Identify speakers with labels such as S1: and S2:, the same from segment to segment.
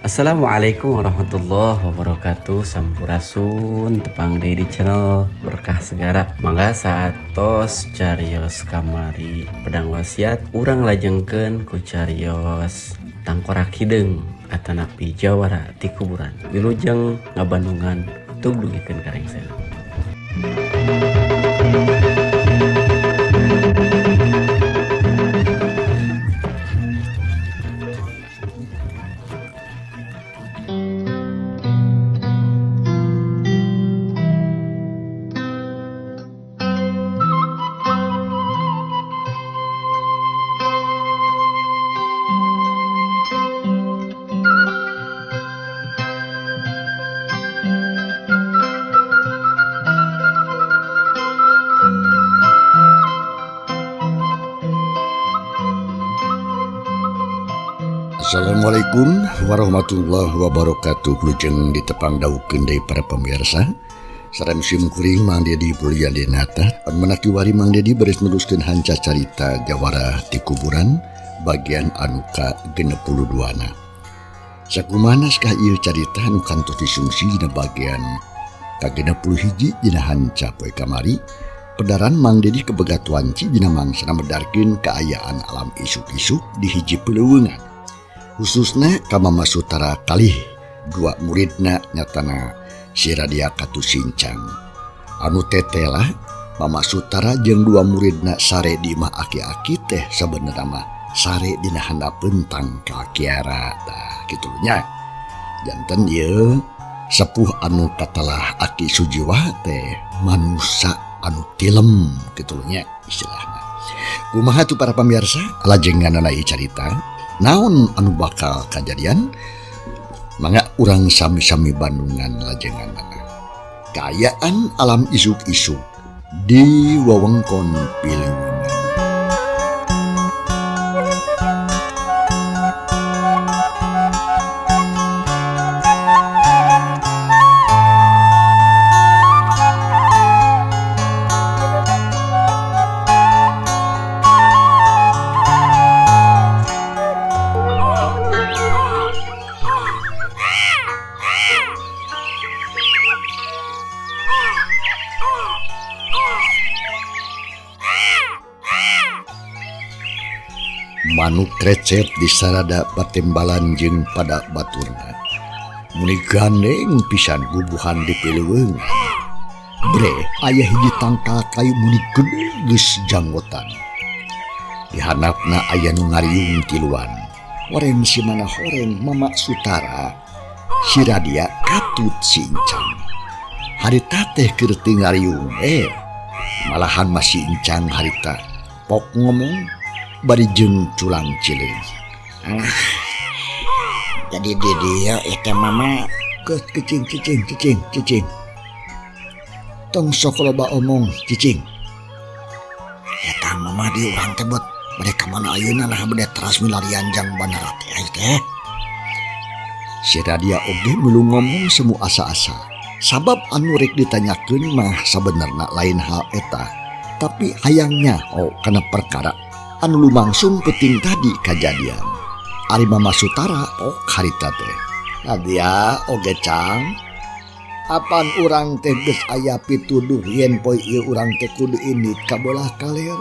S1: Assalamualaikum warahmatullahi wabarakatuh. Sampurasun, tepang deui di channel Berkah Segara. Mangga saatos carios kamari pedang wasiat, urang lajengkeun ku carios tangkorak hideung atanapi jawara ti kuburan. Wilujeng ngabandungan, tug dugikeun ka rengsena.
S2: Assalamualaikum warahmatullahi wabarakatuh. Wilujeng ditepang dawuhkeun deui para pemirsa. Sareng sim kuring Mang Dedi Pulian Dinata. Menaki wari Mang Dedi beres neruskeun hanca carita Jawara ti kuburan bagian anu ka 62 na. Sakumaha naskah ieu carita anu kantos disungsi dina bagian ka 61 dina hanca poe kamari, pedaran Mang Dedi kebegat wanci dina mangsana medarkeun kaayaan alam isuk-isuk di hiji peleuweungan. Khususna ka Mama Sutara kalih dua muridna, nyatana si Radia Katu Sincang. Anu tetela Mama Sutara jeung dua muridna sare di imah aki-aki teh sabenerna mah sare dina handapeun tangkal kiara. Tah kitu nya. Janten ieu sepuh anu katelah Aki Sujiwa teh manusa anu tilem kitu nya istilahna. Kumaha tuh para pemirsa, lajenganana ieu carita? Naon anu bakal kajadian? Mangga urang sami-sami bandungan lajenganana. Kaayaan alam isuk-isuk di wewengkon Pileuweungan. Manuk recet di sarada patembalan jeung pada baturna. Muni gandeng pisan gubuhan di pileuweungan. Bre, aya hiji tangkal kayu muni gede geus janggotan. Di handapna aya nu ngariung tiluan. Horeng si mana horeng Mama Sutara. Si Radia katut sincang. Harita teh keur teu ngariung malahan masih incang harita. Pok ngomong bari jeung culang ciling.
S3: Alah, jadi di dia eta mama
S2: Geus cicing cicing cicing cicing. Tong sok loba omong cicing.
S3: Eta mama di urang teh bet bade ka mana ayeuna, nah bade teras milarian jang bandara teh ai teh.
S2: Si Radia oge milu ngomong semu asa-asa. Sabab anu rek ditanyakeun mah sabenerna lain hal eta, tapi hayangnya oh kana perkara anu lumangsung penting tadi kajadian. Ari Mama Sutara oh harita teh. Nadia oge cang. Apan urang teh geus aya pituduh yen poe ieu urang teh kudu indit ka bolah kaler.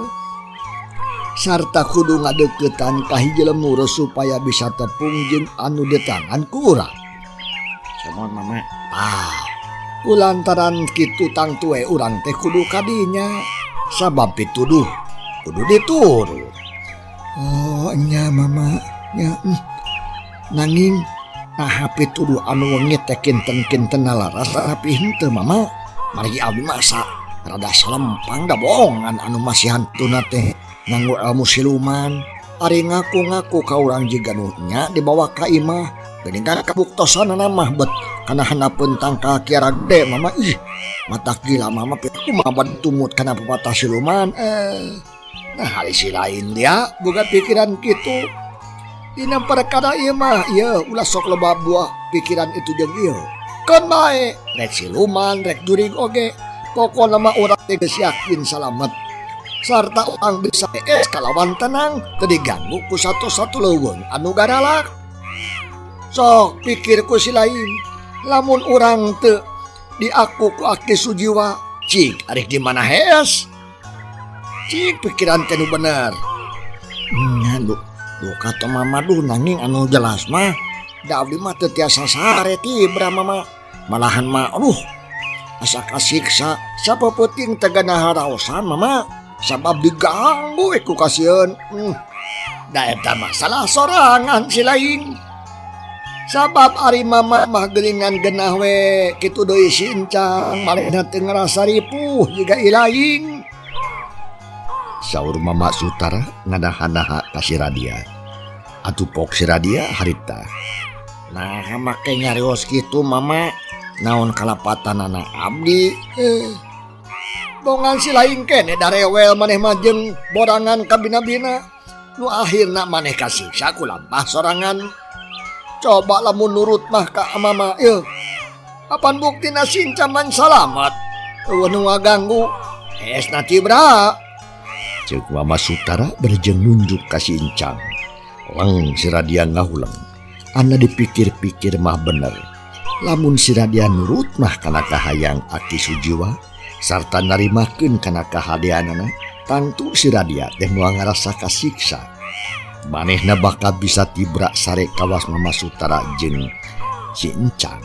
S2: Sarta kudu ngadeuketan ka hiji lemur supaya bisa tepung jeung anu ditangan ku urang.
S3: Samoan mama.
S2: Ah, kulantaran kitu tangtu we urang teh kudu kadinya. Sabab pituduh kudu diturut. Oh nya mama nya. Nanging nah pituduh anu wengi teh kinten-kinten nalaras tapi henteu mama. Margi abdi masa rada salempang da bohongan anu masih hantuna teh nganggo ilmu siluman. Ari ngaku-ngaku ka urang jiga nu nya dibawa ka imah. Geuning kana kabuktosanana mah bet kana handapeun tangkal kiara gede mama. Ih mata gila mama kumaha bad tumut kana pepatah siluman. Nah hari si lain dia boga pikiran kitu. Dina perkara ieu mah ieu ulah sok loba buah pikiran itu jeung ieu. Keun bae rek siluman rek jurig oge. Pokona mah urang teh geus yakin salamet. Sarta urang bisa es kalawan tenang teu diganggu ku satu-satu leuweung anu garalak.
S3: Sok pikir ku si lain. Lamun urang teu diaku ku Aki Sujiwa, cik arek di mana hees? Cik pikiran teh nu bener. Nya duh kata mama duh nanging anu jelas mah da abdi mah teu tiasa sare tibra mama. Malahan mah aduh asa kasiksa sapeuting teh gana haraosan mama sabab diganggu we ku kasieun. Da eta mah salah sorangan si lain. Sabab ari mama mah geuningan genah we kitu deui si Encang manehna teu ngarasa ripuh jiga ilaing.
S2: Saur Mama Sutara ngadaha-daha ka si Radia. Atuh pok si Radia harita.
S3: Nah make nyarios kitu mama naon kalapatanana abdi. Bongan si lain keneh darewel maneh mah jeung borangan kabina-bina. Nu akhirna maneh kasiksa ku lampah sorangan. Coba lamun nurut mah ka mama ieu. Apan buktina si Encang man salamat. Eueuh nu ngaganggu. Hesna tibra.
S2: Ceuk Mama Sutara berjeng nunjuk ka si Encang. Leng si Radia ngahuleng. Ana dipikir-pikir mah bener. Lamun si Radia nurut mah kana kahayang Aki Sujiwa sarta narimakeun kana kahadeanana, tangtu si Radia teh moal ngarasa kasiksa. Manehna bakal bisa tibra sare kawas Mama Sutara jeung si Encang.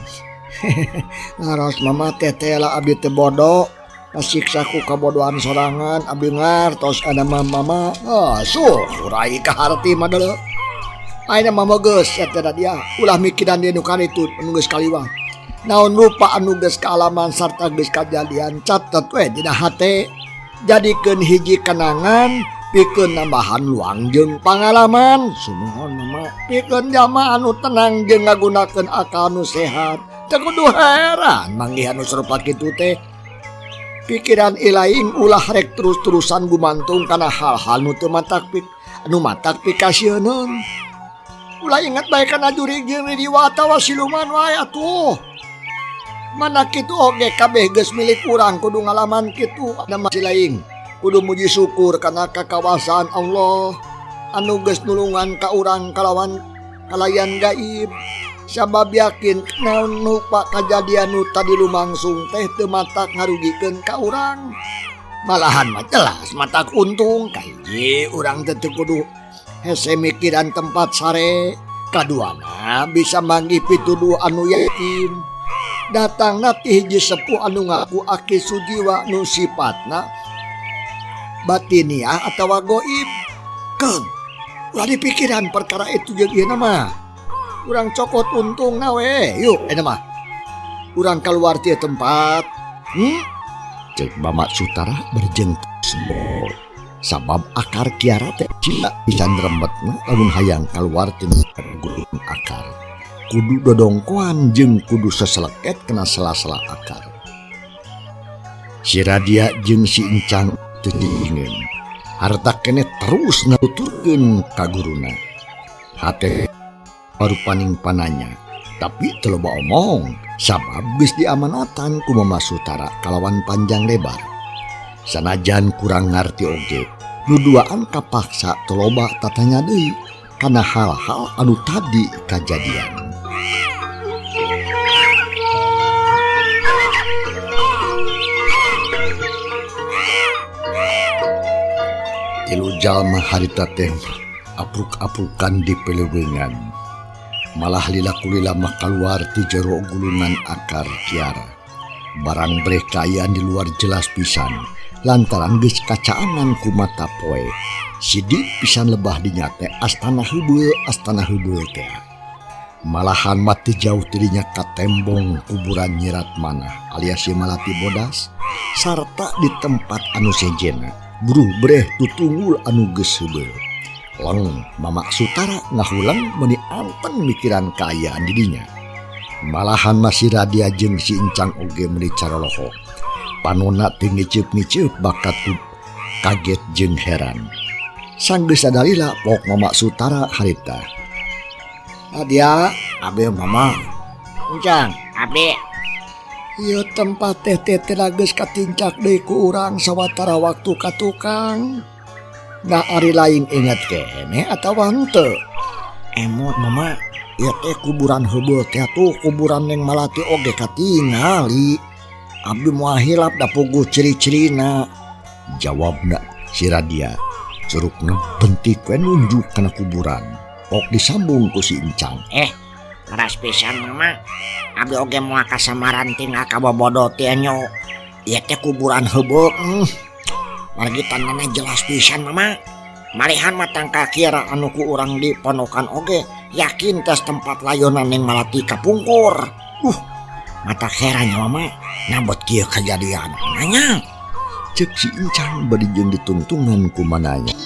S3: Ngaros mama teh teh lah abdi teh bodoh. Kasiksa ku kabodohan sorangan abdi ngartos ada mama. Ah, suhurai ka harti mah deuleu. Ayeuna mama geus eta dia ulah mikiran dia nu karitu anu geus kaliwat. Naon rupa anu geus kaalaman sarta geus kajadian catet we dina hate. Jadikeun hiji kenangan pikeun nambahan luang jeung pangalaman. Sumuhun mama pikeun jalma anu tenang jeung ngagunakeun akal nu sehat. Teu kudu heran manggihan nu sarupa kitu teh. Pikiran ilaing ulah rek terus-terusan gumantung kana hal-hal nu teu matak anu matak pikasieun. Ulah inget bae kana jurig jeung ridiwa atawa siluman wae atuh. Mana kitu oge kabeh geus milik urang kudu ngalaman kitu ada masih lain. Kudu muji syukur kana kakawasaan Allah anu geus nulungan ka urang kalawan kalayan gaib. Sabab yakin naon nu kajadian nu tadi lumangsung teh teu matak ngarugikeun ka urang. Malahan mah jelas matak untung kahiji urang teh teu kudu hese mikiran tempat sare. Kaduana bisa manggih pituduh anu yakin. Datangna ti hiji sepuh anu ngaku Aki Sujiwa nu sifatna batiniah atawa goib. Keun ulah dipikiran perkara itu jeung ieu mah. Urang cokot untung na we. Yuk eta mah. Urang keluar ti tempat.
S2: Ceuk Mama Sutara berjeng semua. Sabab akar kiara teh cila pisan rembetna lamun hayang keluar ti gulung akar. Kudu dodongkoan jeung kudu seseleket kena sela-sela akar. Si Radia jeung si Encang teu cicingin. Harta keneh terus nganuturkeun ka guruna. Hate baru paning pananya, tapi teu loba omong sabab geus diamanatan ku Mama Sutara kalawan panjang lebar. Sanajan kurang ngarti oge, nu duaan kapaksa teu loba tatanya deui kana hal-hal anu tadi kajadian. Tilu jalma harita teh apruk-aprukan di pelewengan. Malah lila kulila mah kaluar ti jero gulungan akar kiara. Barang breh kaayaan di luar jelas pisan lantaran geus kacaangan ku mata poe. Sidik pisan lebah dinya teh astana heubeul teh. Malahan mati jauh tirinya katembong kuburan Nyi Ratmanah alias si Malati Bodas sarta di tempat anu sejena buruh breh tutunggul anu geus heubeul. Leng Mama Sutara ngahulang meuni anteng mikiran kaayaan didinya. Malahan masih Radia jeung si Encang oge meuni caroloho. Panona teu ngiceup-ngiceup bakat ku kaget jeung heran. Sanggeus sadalila pok Mama Sutara harita.
S3: Radia, abdi mama. Encang, abdi. Ieu tempat teh teh geus katincak deui ku urang sawatara waktu ka tukang. Nah ari lain inget keneh atawa henteu? Emot mama. Ieu teh kuburan heubeul teh tuh kuburan Neng Malati oge katingali. Abdi moal hilap da puguh ciri-cirina.
S2: Jawabna si Radia. Curugna bentik we nunjuk kana kuburan. Pok disambung ku si Encang.
S3: Keras pisan mama. Abdi oge moal kasamaran tinggal ka bobodo teh nyo. Ieu teh kuburan heubeul. Margi tandana jelas pisan mama. Malihan mah tangka kira anu ku urang di ponokan oge yakin tes tempat layonan Neng Malati kapungkur. Mata heranya mama nabot kieu kejadian. Nanya.
S2: Cek si Encang bari jeung ditungtungan ku mananya.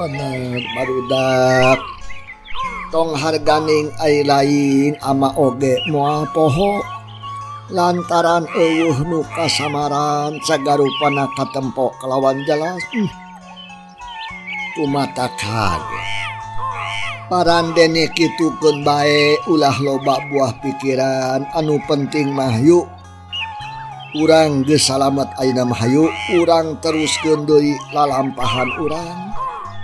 S3: Bener barudak. Tong harganing ai lain ama oge moal poho lantaran eueuh nu kasamaran sagarupana katempo kalawan jelas. Kumata kaget. Parandene kitukeun bae ulah loba buah pikiran anu penting mah yuk. Urang geus salamet ayeuna mah hayu urang teruskeun deui lalampahan urang.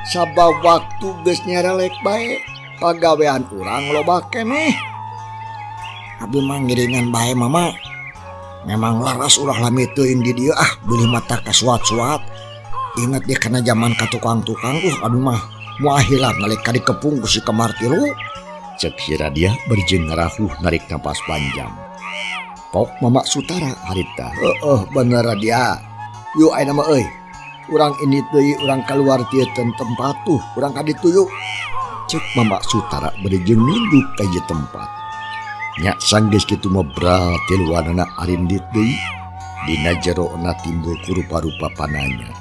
S3: Sabab waktu geus nyerelek bae pagawean urang loba keneh. Abdi mah ngiringan bae mama. Memang laras ulah lami teuing di dieu ah bilih mata kasuat-suat. Ingat deh kana zaman ka tukang-tukang abdi mah moal hilap nalika dikepung ku si Kemar tilu.
S2: Cek si Radia bari jeung ngarahuh narik napas panjang. Pok Mama Sutara harita.
S3: Heeh bener Radia. Yuk ayeuna mah euy. Urang ini deui urang keluar ti tempat tuh, urang ka ditu yuk.
S2: Cek Mama Sutara bari jeung nunduk ka ieu tempat. Nya sanggeus kitu mah bral tiluanana arindit deui. Dina jerona timbul ku rupa-rupa pananya.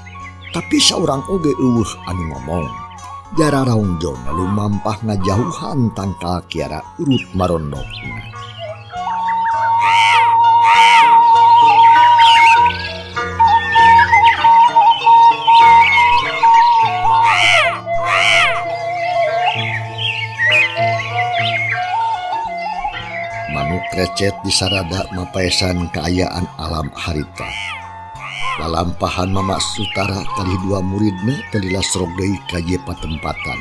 S2: Tapi saurang oge eueuh anu ngomong. Jara raungjona lumampah ngajauhan tangkal kiara urut marondokna. Manuk recet di sarada mapaesan kaayaan alam harita. Lalampahan Mama Sutara kalih dua muridna telila serok deui ka ieu patempatan.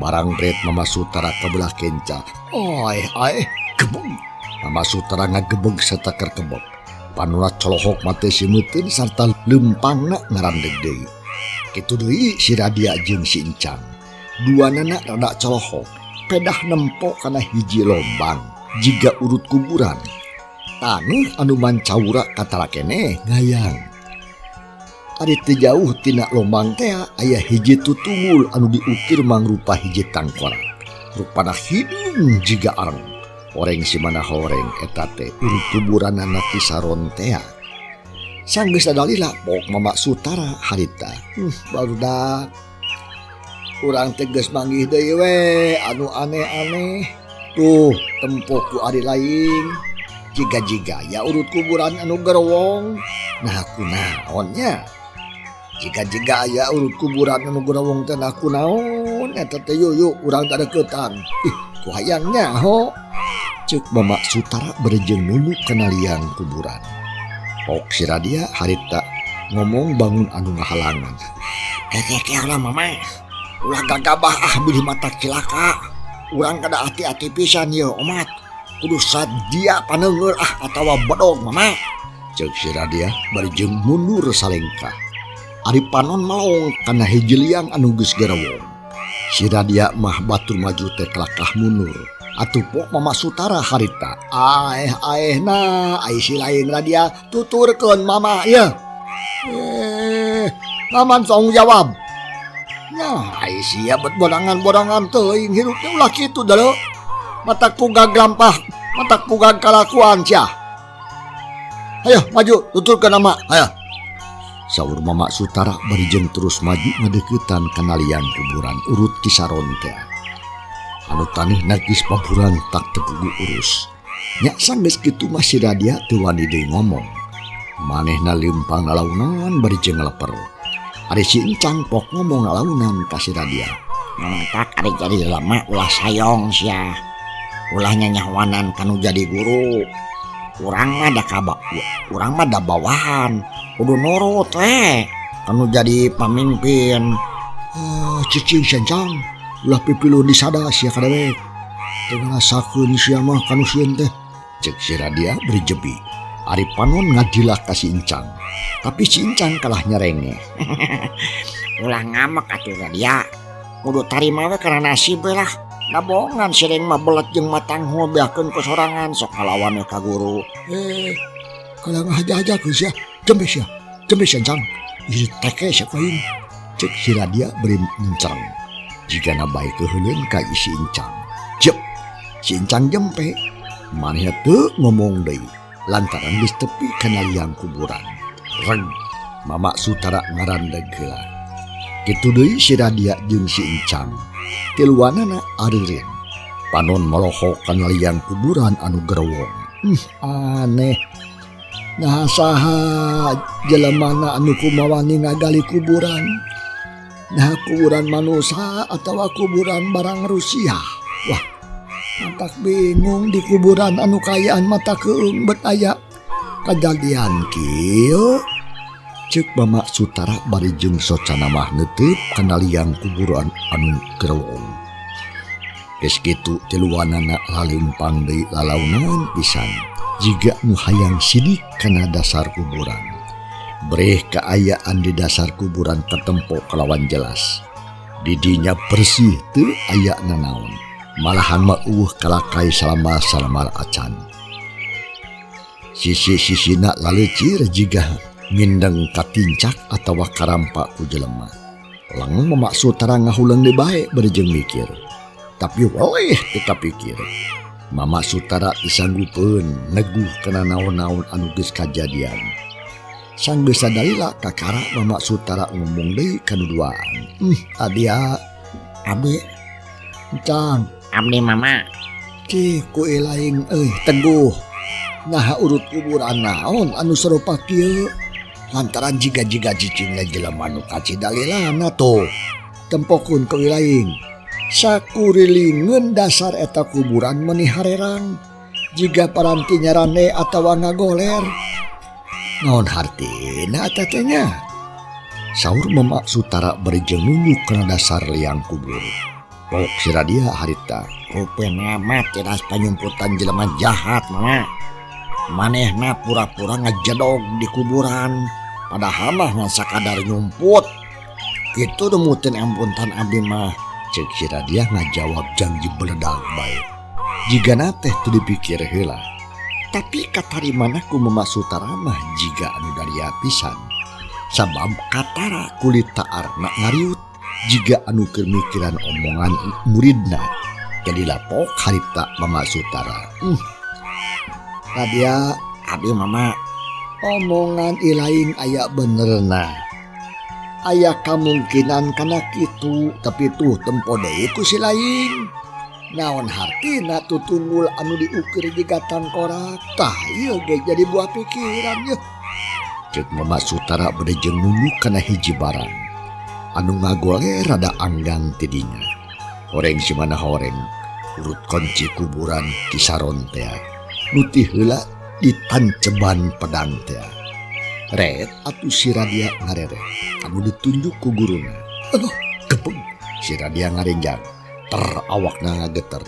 S2: Barang bret Mama Sutara kabelah kenca. Oe, ae, gebeg. Mama Sutara ngagebeg satakar kebek. Panuna colohok mate simeuteun sarta leumpangna ngarandeg deui. Kitu deui si Radia jeung si Encang. Duanana rada colohok, pedah nempo kana hiji lombang. Jiga urut kuburan. Taneuh anu mancawura katara keneh ngayang. Ari teu jauh tina lombang teh aya hiji tutungul anu diukir mangrupa hiji tangkorak. Rupana hidung jiga areng. Horeng si mana horeng eta teh urut kuburanana Ki Saron tea. Sanggeus dadalila pok Mama Sutara harita. Barudak. Urang teh geus manggih deui we anu aneh-aneh. Tuh tempo ku ari lain. Jiga-jiga ya urut kuburan anu gerowong. Nah kunaon nya? Jiga-jiga aya urut kuburan anu gerowong teh nah kunaon eta teh yuk urang tadeukeutan. Ih, ku hayang nyaho. Ceuk Mama Sutara berejeng nunduk kana liang kuburan. Pok si Radia harita ngomong bangun anu ngahalangan.
S3: Kekeh lah Mama. Ulah gagabah ah bilih mata cilaka. Urang kada hati-hati pisan ye omat. Kudu sadia paneungeur ah atawa bedog Mama.
S2: Ceuk si Radia bari jeung mundur salengkah. Ari panon melong kana hiji liang anu geus gerewong. Si Radia mah batur maju teh kelakah mundur. Atuh pok Mama Sutara harita.
S3: Aeh aeh na ai si lain Radia tuturkeun Mama ye. Paman tanggung jawab. Nah, ai sia bet borangan-borangan teuing hirup teh ulah kitu deuleu. Mata ku gagampah, mata ku gagalakuan sia. Ayo maju tuturkeun nama, ayo.
S2: Saur Mama Sutara bari jeung terus maju ngadeuketan kana liang kuburan urut Ki Saron teh. Anu taneuh nagis paburan tak tepugu urus. Nya sanggeus kitu mah si Radia teu wani deui ngomong. Manehna leumpang lalaunan bari jeung ngaleper.
S3: Ari si Encang pok ngomong ngalaunan ka si Radia. Matak ari jadi jelema ulah sayong sia. Ulah nyanyahoanan kanu jadi guru. Urang mah da kaba, urang mah da bawahan. Kudu nurut we kanu jadi pamimpin. Ah, cicing si Encang. Ulah pipilu disada sia ka dewek. Teu ngarasakeun sia mah kanu sieun teh. Cek si Radia beri jebi. Ari panon ngajilak ka si Encang. Tapi si Encang kalah nyerenge. Ulah ngamek atuh Radia. Kudu tarima we kana nasib we lah. Nabongan sering mah belet jeung matanghul beakeun ku sorangan sok ngalawan we ka guru. Kalau ngahaja-hajakeun sia, jembe sia. Jembe sia Encang. Ieu teke sia ku aing. Cek si Radia beri mencreng. Jigana bae keuheuleun ka si Encang. Jep. Si Encang jempe. Manehna teu ngomong deui lantaran geus tepi kana liang kuburan. Reg. Mama Sutara ngarandeg heula. Kitu deui si Radia jeung si Encang. Tiluanana areureun. Panon molohok kana liang kuburan anu gerowong. Aneh. Nah saha jelemana anu kumawani ngagali kuburan? Nah kuburan manusia atawa kuburan barang Rusia? Wah, matak bingung di kuburan anu kaayaan mata keung bet aya kajadian kieu. Ceuk Mama Sutara bari jeung socana mah neuteup kana liang kuburan anu gerowong. Geus kitu tiluanana laleumpang deui lalaunan pisan. Jiga nu hayang sidik kana dasar kuburan. Breh kaayaan di dasar kuburan katempo kalawan jelas. Didinya bersih teu aya nanaon. Malahan mah eueuh kalakai salamar-salamar acan. Sisi-sisina laleucir jiga mindeng katincak atawa karampa ku jelema. Leng Mama Sutara ngahuleung deui bae bari jeung mikir. Tapi weleh teu kapikir. Mama Sutara disanggupeun neguh kana naon-naon anu geus kajadian. Sanggeus sadalila kakara Mama Sutara ngomong deui kanu duaan. Adia, abdi, Encang,
S4: abdi mama.
S3: Cih, ku ilaing euy teguh. Naha urut kuburan naon anu sarupa kieu? Lantaran jiga-jiga cicingna jelema nu kacidalilana tuh. Tempokeun ku ilaing. Sakurilingeun dasar eta kuburan meuni harerang. Jiga paranti nyarande atawa ngagoler. Naon hartina eta teh nya? Saur Mama Sutara bari jeung nunjuk kana dasar liang kubur. Pok si Radia harita.
S4: Rupena mah tiras panyumputan jelema jahat mama. Manehna pura-pura ngejedog di kuburan. Padahal mah ngan sakadar nyumput. Kitu demutin ampuntan abdi mah.
S3: Cek si Radia ngajawab janji beledag bae. Jigana teh teu dipikir heula. Tapi katarimana ku Mama Sutara mah jiga anu daria pisan. Sabab katara kulit taarna ngariut jiga anu keur mikiran omongan muridna. Jadi lapok harita Mama Sutara. Radia,
S4: abdi mama,
S3: omongan ilaing aya benerna. Aya kamungkinan kana kitu, tapi tuh tempo deui ku si lain. Naon hartina tutunggul anu diukir jiga tangkorak. Tah ieu ge jadi buah pikiran yeuh. Ceuk Mama Sutara bade jeung nunjuk kana hiji barang anu ngagoler rada anggang tidinya. Horeng si mana horeng urut kunci kuburan Kisaron teh. Nu ti heula ditanceban pedang teh. Ret atuh si Radia ngarere anu ditunjuk ku guruna. Aduh, gepeng si Radia ngarenjang. Ter awakna ngageter.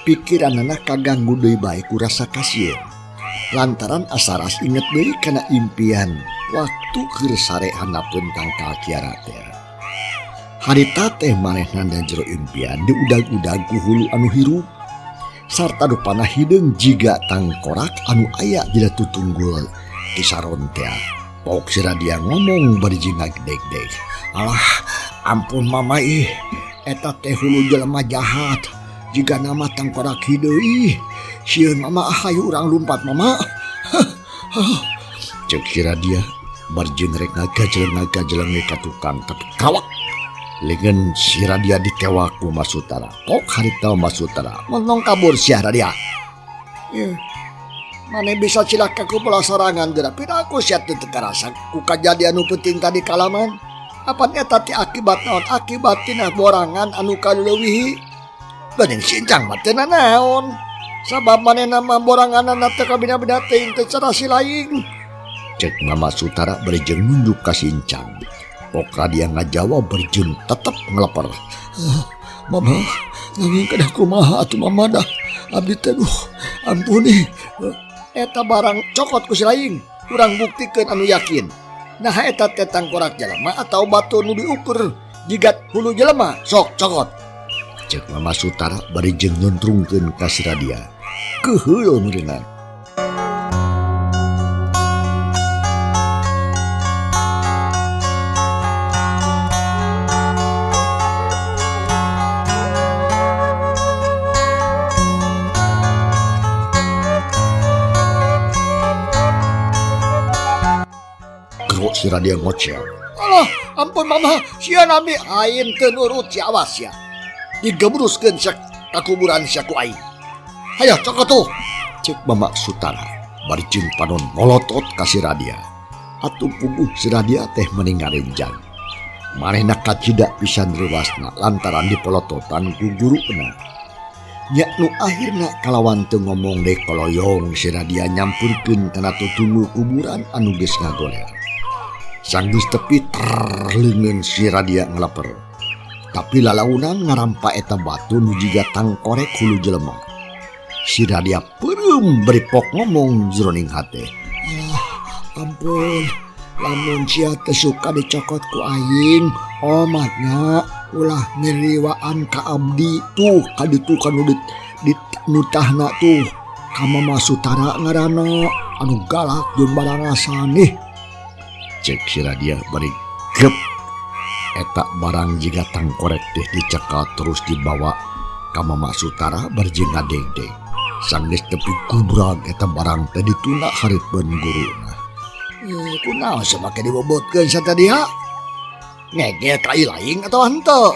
S3: Pikiranana kaganggu deui bae ku rasa kasieun. Lantaran asaras inget deui kana impian waktu keur sare handapeun tangkal kiara teh. Harita teh manehna da jero impian diudag-udag ku hulu anu hirup. Sarta rupana hideung jiga tangkorak anu aya dina tutunggul Kisaron teh. Pok si Radia ngomong bari jeung ngagdeg-deg. Alah, ampun mama ih. Eta teh hulu jelema jahat. Jiga nama tangkorak hideung ih. Sieun mama, hayu urang lumpat mama. Ceuk si Radia bari jeung rek ngagajeleng-ngagajeleng ka tukang tapi kawak. Lengan si Radia ditewak ku Mama Sutara. Pok harita Mama Sutara. Menong kabur si Radia. Mane bisa cilaka ku pola sorangan geura. Pira aku sia teu karasa ku kajadian nu penting tadi kalaman. Apan eta teh akibat naon? Akibat tina borangan anu kaleuwihi. Geuning si Incang mah teu nanaon. Sabab manehna mah boranganana teu kabina-bina teuing teh cara si laing.
S2: Cek Mama Sutara bari jeung nunduk ka si Incang. Pok Radia ngajawab bari jeung tetep ngeleper.
S3: Mama, nanging kedah kumaha atuh mama dah. Abdi teh duh, ampuni. Eta barang cokot ku si laing. Urang buktikeun anu yakin. Nah eta teh tangkorak jelema atau batu nu diukur jigat hulu jelema sok cokot.
S2: Cek Mama Sutara bari jeung nyuntrungkeun ka si Radia. Keuheul meureunnan. Si Radia ngoceh.
S3: Alah, ampun mama, sia nami aing teu nurut sia awas sia. Digebruskeun sia ka kuburan sia ku aing. Hayo cokot tuh.
S2: Cek Mama Sutara bari jeung panon molotot ka si Radia. Atuh puguh si Radia teh meni ngarenjang. Manehna kacida pisan reuasna lantaran dipolototan ku guruna. Nya nu akhirna kalawan teu ngomong deui koloyong si Radia nyampurkeun kana tutunggul kuburan anu geus ngagoler. Sanggeus tepi terleungeun si Radia ngeleper. Tapi lalaunan ngarampa eta batu nu jiga tangkorek hulu jelema. Si Radia peureum bari pok ngomong jroning hate.
S3: Ah, ampun, lamun sia teu suka dicokot ku aing, omatna ulah ngiriwaan ka abdi tuh kaditu kanu ditnutahna tuh ka Mama Sutara ngaranna anu galak jeung barangasan nih.
S2: Cek si Radia bari grep eta barang jiga tangkorek teh dicekal terus dibawa ka Mama Sutara bari jeung ngadegdeg. Sanggeus tepi kubrag eta barang teh dituna hareupeun guruna.
S3: Kunaon sia make dibobotkeun sia tadi ha? Ngegel ka laing atawa henteu?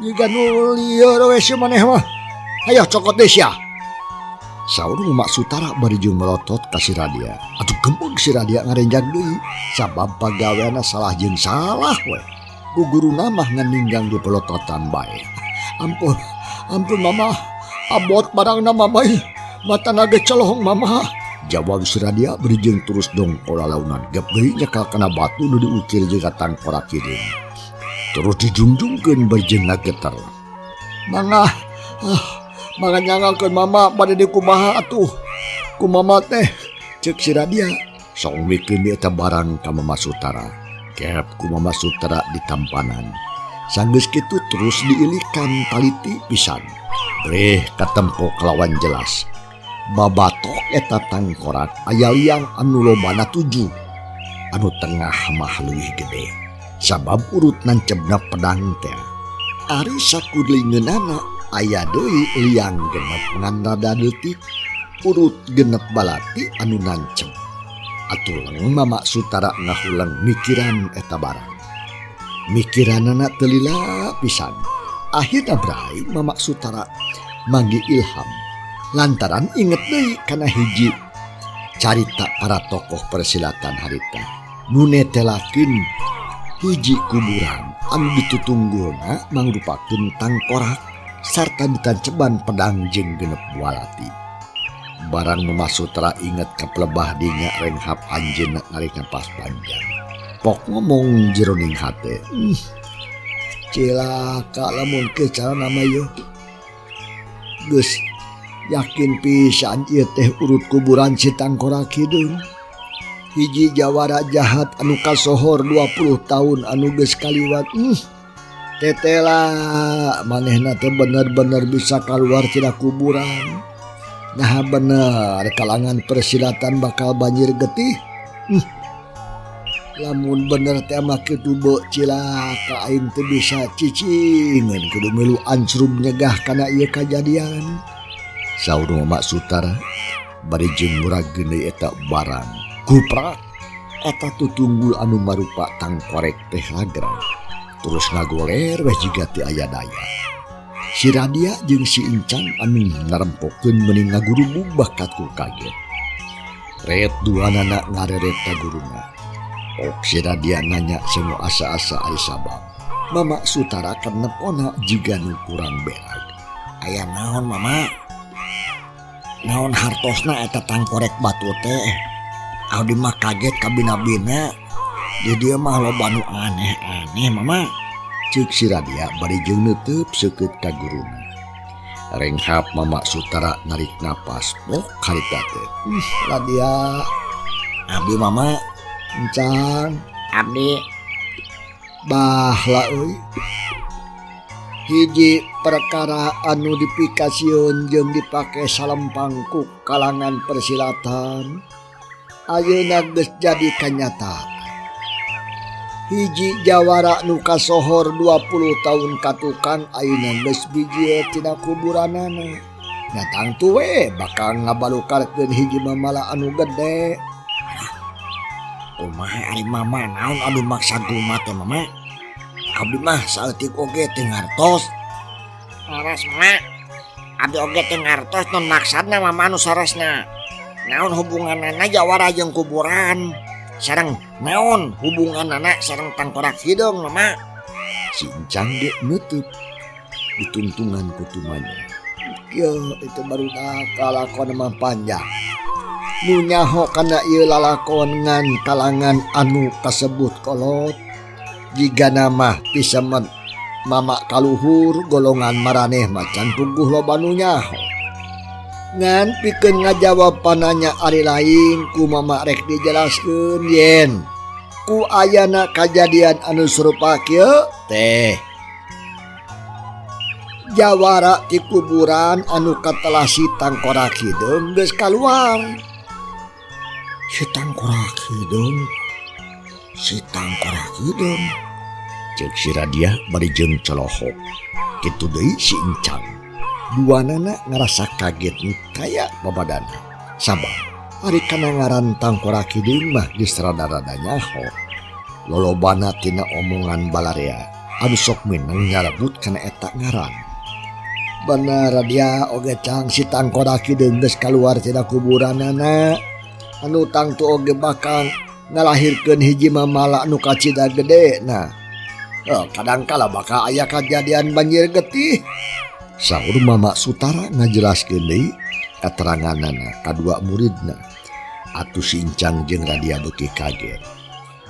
S3: Jiga nu lieur we si maneh mah. Hayo cokot deui sia.
S2: Saur Mama Sutara bari jeung melotot ka si Radia. Atuh gembeg si Radia ngarenjag deui sabab pagaweanna salah jeung salah we. Ku guruna mah ngan ninggang di pelototan bae.
S3: Ampun, ampun mama. Abot barangna mama ih. Matana ge celohong mama.
S2: Jawab si Radia bari jeung terus dongkol lalaunan. Gep deui nyekal kana batu nu diukir jiga tangkorak hideung. Terus dijungjungkeun bari jeung ngageter.
S3: Mangga, mangga nyangalkeun mama bade dikumaha atuh. Ku mama teh
S2: cek si Radia. Sok mikeun eta barang ka Mama Sutara. Kep ku Mama Sutara ditampanan. Sanggeus kitu terus diilikan taliti pisan. Breh katempo kalawan jelas. Babatok eta tangkorak aya liang anu lobana 7. Anu tengah mah leuwih gede. Sabab urut nancebna pedang teh. Ari sakudelingeunana aya deui liang genep ngan rada leutik. Urut genep balati anu nanceb. Atuh Mama Sutara ngahuleng mikiran eta barang. Mikiranana teu lila pisan. Akhirna brai Mama Sutara manggi ilham. Lantaran inget deui kana hiji carita para tokoh persilatan harita. Nu netelakeun hiji kuburan anu ditutunggulna mangrupakeun tangkorak sarta ditanceban pedang jeung genep walati. Barang Mama Sutara inget ka pelebah dinya renghap anjeunna narik napas panjang. Pok ngomong jeroning hate.
S3: Cilaka lamun ke carana mah ieu. Geus yakin pisan ieu teh urut kuburan si tangkorak hideung. Hiji jawara jahat anu kasohor 20 tahun anu geus kaliwat. Tetela manehna teh bener-bener bisa keluar tina kuburan. Nah bener kalangan persilatan bakal banjir getih. Lamun bener teh mah kitu beuh cilaka aing teu bisa cicingeun kudu milu ancrub nyegah kana ieu kajadian.
S2: Saur Mama Sutara bari jeung muragkeun deui eta barang. Kuprak eta tutunggul anu marupa tangkorek teh lagrang. Terus ngagoler weh jiga teu aya daya. Si Radia jeung si Incang anu ngarempokeun meni ngagurubug bakat ku kaget. Ret duanana ngareret ka guruna. Ok si Radia nanya semua asa-asa ari sabab. Mama Sutara kenepona jiga nu kurang berak.
S4: Aya naon mama? Naon hartosna eta tangkorek batu teh? Abdi mah kaget kabina-bina. Di dieu mah loba nu aneh-aneh mama.
S2: Ceuk si Radia bari jeung neuteub seukeut ka guruna. Renghap Mama Sutara narik napas pok harita teh.
S3: Ih, Radia.
S4: Abdi mama.
S3: Encang.
S4: Abdi.
S3: Bahla euy. Hiji perkara anu dipikasieun jeung dipake salempang ku kalangan persilatan ayeuna geus jadi kanyataan. Hiji jawara nu kasohor 20 tahun katukang ayeuna geus bijil tina kuburanana. Nya tangtu we bakal ngabalukarkeun hiji mamala anu gede.
S4: Kumaha ari mama naon anu maksa guma teh mama? Abdi mah saeutik oge teu ngartos. Leres mama. Abdi oge teu ngartos non maksadna mama anu saresna. Naon hubunganana jawara jeung kuburan? Sareng naon hubunganana sareng tangkorak hideung mama?
S2: Si Encang ge neuteub ditungtungan ku tumanya.
S3: Kieu itu barudak lalakon mah panjang. Nu nyaho kana ieu lalakon ngan kalangan anu kasebut kolot. Jigana mah pisemen mama kaluhur golongan maraneh macan puguh loba nu nyaho. Ngan pikeun ngajawab pananya ari lain ku mama rek dijelaskeun yen ku ayana kajadian anu serupa kieu teh. Jawara ti kuburan anu katelah si tangkorak hideung geus kaluar.
S4: Si tangkorak hideung. Si tangkorak hideung.
S2: Ceuk si Radia bari jeung colohok. Kitu deui si Encang.
S3: Duanana ngarasa kaget nu kaya babadana. Sabab ari kana ngaran tangkorak hideung mah geus rada-rada nyaho. Lolobana tina omongan balarea anu sok mineng nyarebut kana eta ngaran. Bener Radia oge cang si tangkorak hideung geus kaluar tina kuburanana. Anu tangtu oge bakal ngalahirkeun hiji mamala anu kacida gede. Nah, kadangkala bakal aya kajadian banjir getih.
S2: Saur Mama Sutara ngajelaskeun deui kateranganana kadua muridna. Atuh si Encang jeung Radia beuki kaget.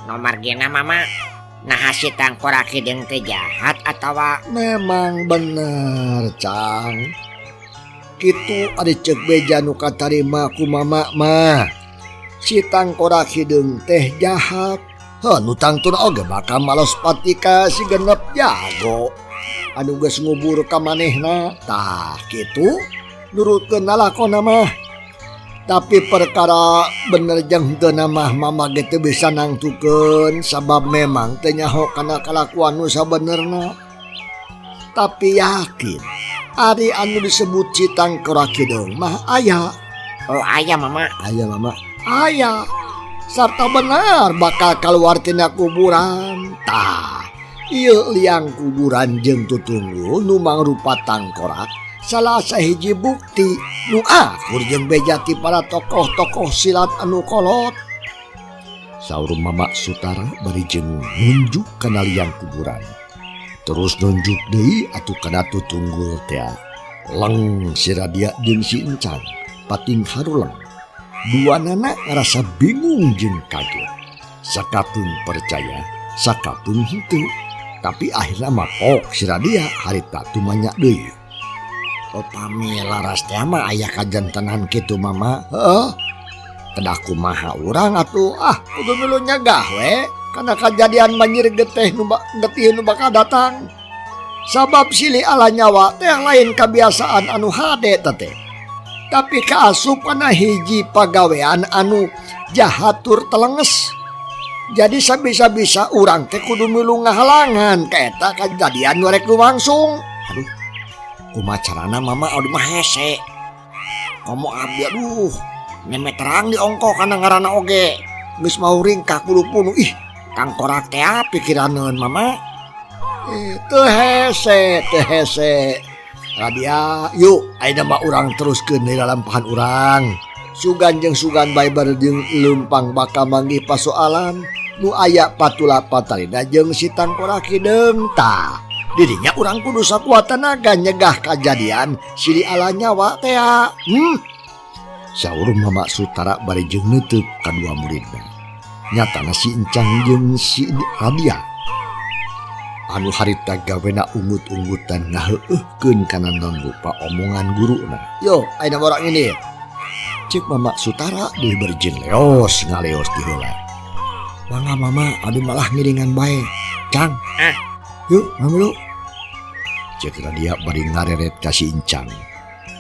S4: Nomor gena mama, naha si tangkorak hideung teh jahat atawa?
S3: Memang bener Cang. Kitu ari ceuk beja nu katarima ku mama mah. Si tangkorak hideung teh jahat. Heuh, nu tangtuna oge bakal malos patika si genep jago anu geus ngubur ka manehna. Tah kitu nurutkeun lalakonna mah. Tapi perkara bener jeung henteu mah mama ge teu bisa nangtukeun sabab memang teu nyaho kana kalakuan nu sabenerna. Tapi yakin ari anu disebut si tangkorak hideung mah aya.
S4: Oh aya mama.
S3: Aya mama. Aya. Sarta benar bakal keluar tina kuburan. Tah, ieu liang kuburan jeung tutunggul nu mangrupa tangkorak salah sahiji bukti nu akur jeung beja ti para tokoh-tokoh silat anu kolot.
S2: Saur Mama Sutara bari jeung nunjuk kana liang kuburan. Terus nunjuk deui atuh kana tutunggul tea. Leng si Radia jeung si Encang pating haruleng. Duanana ngarasa bingung jeung kaget. Sakapeung percaya, sakapeung henteu. Tapi akhirna mapok si Radia harita tumanya deui.
S4: Upami laras teh mah aya kajantenan kitu mama.
S3: Heeh. Kedah kumaha urang atuh? Ah, kudu milu nyegah we kana kajadian banjir getih nu getih nu bakal datang. Sabab silih ala nyawa teh lain kebiasaan anu hade teh. Tapi kaasup kana hiji pagawean anu jahat tur telenges. Jadi sabisa-bisa urang teh kudu milu ngahalangan ka eta kajadian nu rek lumangsung.
S4: Aduh, kumaha carana mama abdi mah hese. Komo abdi aduh, meme terang diongko kana ngaranna oge. Geus mau ringkah kudu punuh. Ih, tangkorak teh pikiraneun mama.
S3: Teu hese, teu hese. Radia, yuk ayeuna mah urang teruskeun deui lalampahan urang. Sugan jeung sugan bae bari jeung leumpang bakal manggih pasoalan. Nu aya patula patalina jeung si Tangkorak Hideung tah. Dirinya urang kudu sakuat tenaga nyegah kajadian sili ala nyawa tea.
S2: Saur Mama Sutara bari jeung neuteuk kadua muridna. Nyatana si Encang jeung si Radia anu harita gawena ungut-ungutan ngaheueuhkeun kana non rupa omongan guruna.
S3: Yo, ayeuna orang ini.
S2: Cek Mama Sutara deui bari jeung leos ngaleos di heula.
S3: Mangga Mama, abdi malah ngiringan bae. Cang. Yuk, mamilu.
S2: Cek Radia bari ngareret ka si Encang.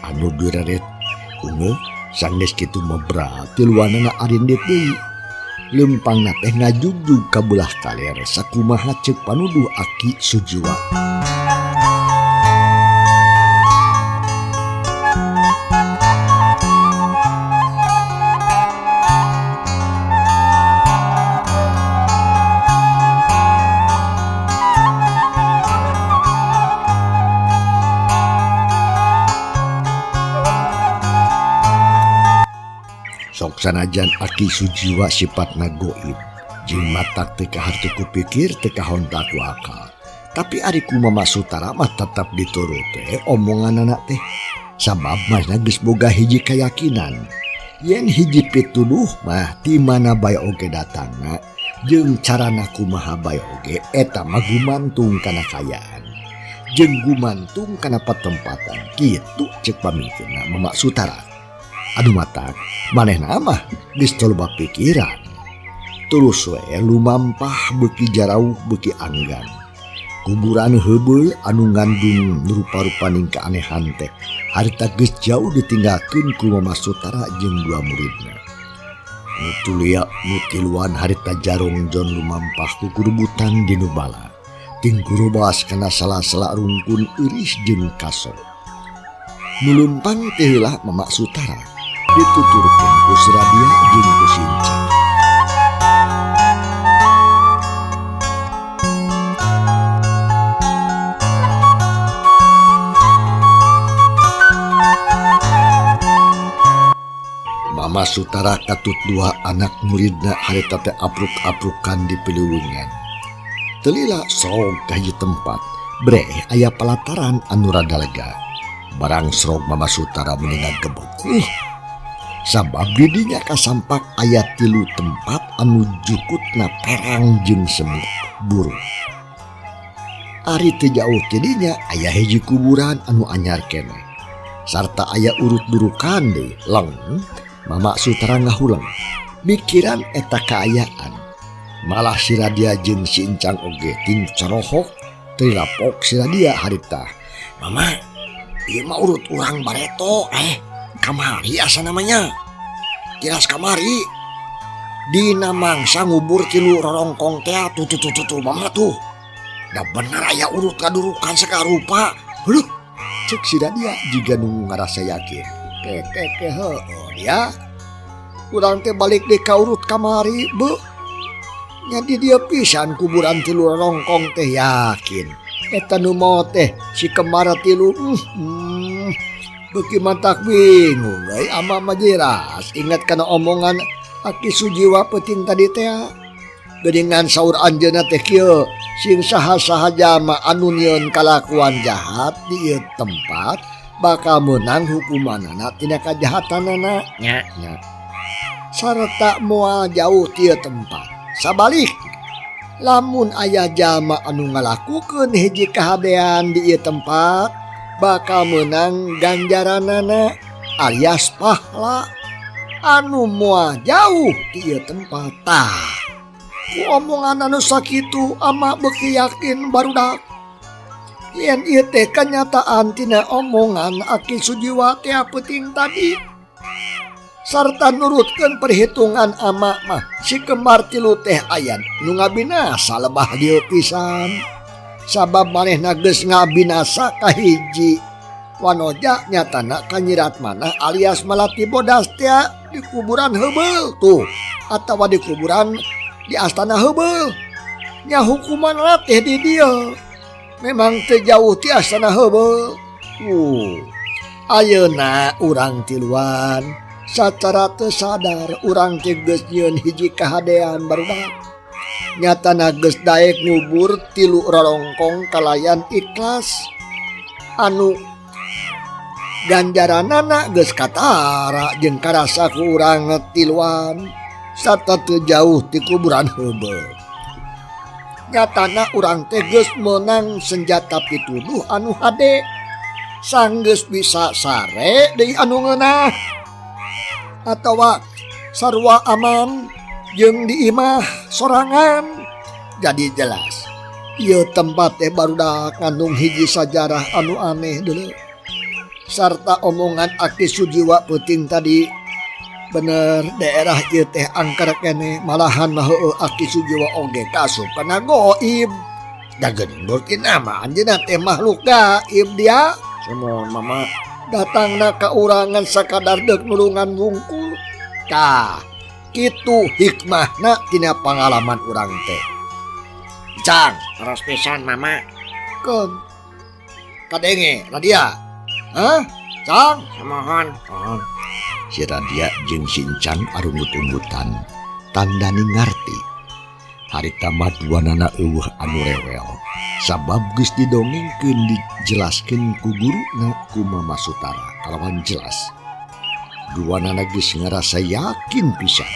S2: Anu direret ungeung sanggeus kitu mah berarti luanana arindit deui. Lempangna teh ngajugjug ka belah kaler sakumaha ceuk panuduh Aki Sujiwa. Sok sanajan Aki Sujiwa sifatna goib jeung matak teu kaharti ku pikir teu kahonta ku akal. Tapi ari ku Mama Sutara mah tetep diturut teh omonganana teh. Sabab masna geus boga hiji kayakinan yen hiji pituduh mah ti mana bae oge datangna jeung carana kumaha bae oge eta mah gumantung kana kaayaan jeung gumantung kana patempatan. Kitu ceuk pamikirna Mama Sutara. Aduh matak manehna mah geus loba pikiran. Terus we lumampah beuki jarauh beuki anggan. Kuburan heubeul anu ngandung rupa-rupaning keanehan teh harita geus jauh ditinggalkeun ku Mama Sutara jeung dua muridna. Nu tulia nu tiluan harita jarong jon lumampah ku kurubutan di nu bala. Tingkurubas kana sala-sala rungkun euris jeung kaso. Nu leumpang teh heula Mama Sutara dituturkeun ku si Radia jeung ku si Encang. Mama Sutara katut dua anak muridna harita teh apruk-aprukan di piluwungan. Telila srog ka hiji tempat, breh aya palataran anu rada lega. Barang srog Mama Sutara mendingan gebek. Sabab didinya kasampak aya tilu tempat anu jukutna perang jeung semut burung. Ari teu jauh tidinya aya hiji kuburan anu anyar keneh. Sarta aya urut durukan deui. Leng, Mama Sutara ngahuleng. Mikiran eta kaayaan. Malah si Radia jeung si Encang oge ting carohok teu lapok si Radia harita.
S4: Mama, ieu mah urut urang bareto kamari asa namanya. Tiras kamari. Dina mangsa ngubur tilu rorongkong teh tuh tuh tuh tuh, tuh mama tuh. Da bener aya urut kadurukan sakarupa.
S2: Heuh, cek si Radia jiga nu ngarasa yakin.
S3: Keke heueuh ya. Urang teh balik deui ka urut kamari, beuh. Nya di dieu pisan kuburan tilu rorongkong teh yakin. Eta nu maot teh si kembar tilu. Beuki mantak bingung euy ama mah jelas ingat kana omongan Aki Sujiwa peuting tadi teh. Geuningan saur anjeunna teh kieu, sing saha-saha jalma anu nyieun kalakuan jahat di ieu tempat bakal meunang hukumanana tina kajahatanana.
S4: Nya, nya.
S3: Sarta moal jauh ti ieu tempat. Sabalik lamun aya jalma anu ngalakukeun hiji kahadean di ieu tempat bakal menang ganjaranana alias pahala anu moal jauh di ieu tempat. Tah, ku omongan anu sakitu ama beuki yakin barudak yen ieu teh kanyataan tina omongan Aki Sujiwa teh peuting tadi. Sarta nurutkeun perhitungan ama mah si kembar tilu teh aya nu ngabinasa lebah dieu pisan. Sabab manehna geus ngabinasa kahiji wanoja nyatana kanyirat manah alias malati bodas teh di kuburan heubeul tuh atawa di kuburan di astana heubeul. Nya hukuman teh di dieu memang teu jauh ti astana heubeul. Ayeuna urang tiluan sacara teu sadar urang teh geus nyieun hiji kahadean barudak. Nyatana geus daek ngubur tilu rorongkong kalayan ikhlas anu ganjaranana geus katara jeung karasa ku urang tiluan sarta teu jauh ti kuburan heubeul. Nyatana urang teh geus meunang senjata pituduh anu hade sanggeus bisa sare deui anu ngeunah atawa sarua aman jeung di imah sorangan. Jadi jelas ieu tempat teh barudak ngandung hiji sajarah anu aneh deuleu sarta omongan Aki Sujiwa peuting tadi bener daerah ieu teh angker keneh malahan mah heueuh Aki Sujiwa oge kasup kana goib da geuning beutina mah anjeunna teh makhluk gaib dia
S4: Sumuhun mama
S3: datangna ka urangan sakadar deuk nulungan wungkul. Tah kitu hikmahna tina pangalaman urang teh. Cang,
S4: terus pisan mama.
S3: Keun. Kadenge Radia. Hah? Cang,
S4: sumuhun.
S2: Oh. Si Radia jeung si Encang arungut-unggutan tandani ngarti. Harita mah duanana eueuh anu rewel. Sabab geus didongengkeun dijelaskeun ku guruna ku Mama Sutara kalawan jelas. Duanana geus ngarasa yakin pisan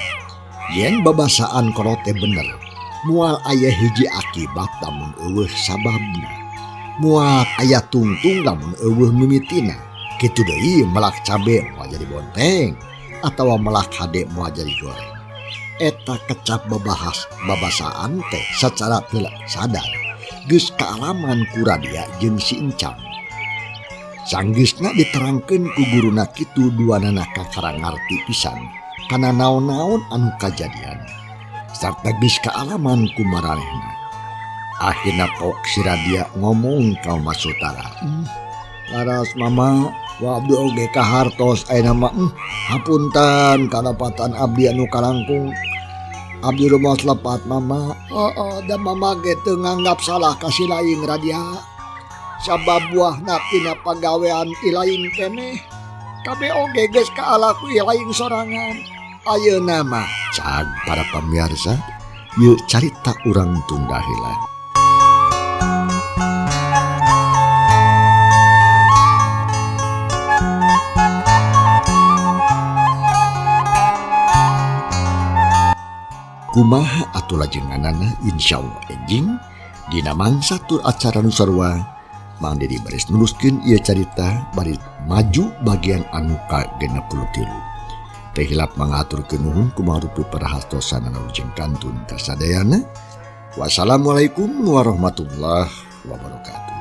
S2: yen babasaan kolot teh bener. Moal aya hiji akibat lamun eueuh sababna. Moal aya tungtung lamun eueuh mimitina. Kitu deui melak cabe moal jadi bonteng atawa melak hade moal jadi goreng. Eta kecap babahas babasaan teh sacara teu sadar geus kaalaman ku Radia jeung si Encang. Sanggeusna diterangkeun ku guruna kitu duanana kakara ngarti pisan kana naon-naon anu kajadian sarta geus kaalaman ku maranehna. Akhirna pok si Radia ngomong ka Mama Sutara.
S3: Laras mama, wa abdi oge kahartos ayeuna mah hapunten kalepatan abdi anu kalangkung. Abdi rumaos lepat mama. Heeh, da mama ge teu nganggap salah ka si laing Radia. Sabab buahna tina pagawean ilaing keneh. Kabeh oge geus kaalaku ilaing sorangan. Ayeuna mah
S2: cag para pamirsa, ieu carita urang tunda heula. Kumaha atuh lajenganana insyaallah enjing dina mangsa tur acara nu sarua Mang Dedi baris nuruskeun ieu carita bari maju bagian anu ka-63. Teh hilap mangaturkeun nuhun kumaha rupi parahastosan anu jeung kantun kasadayana. Wassalamualaikum warahmatullahi wabarakatuh.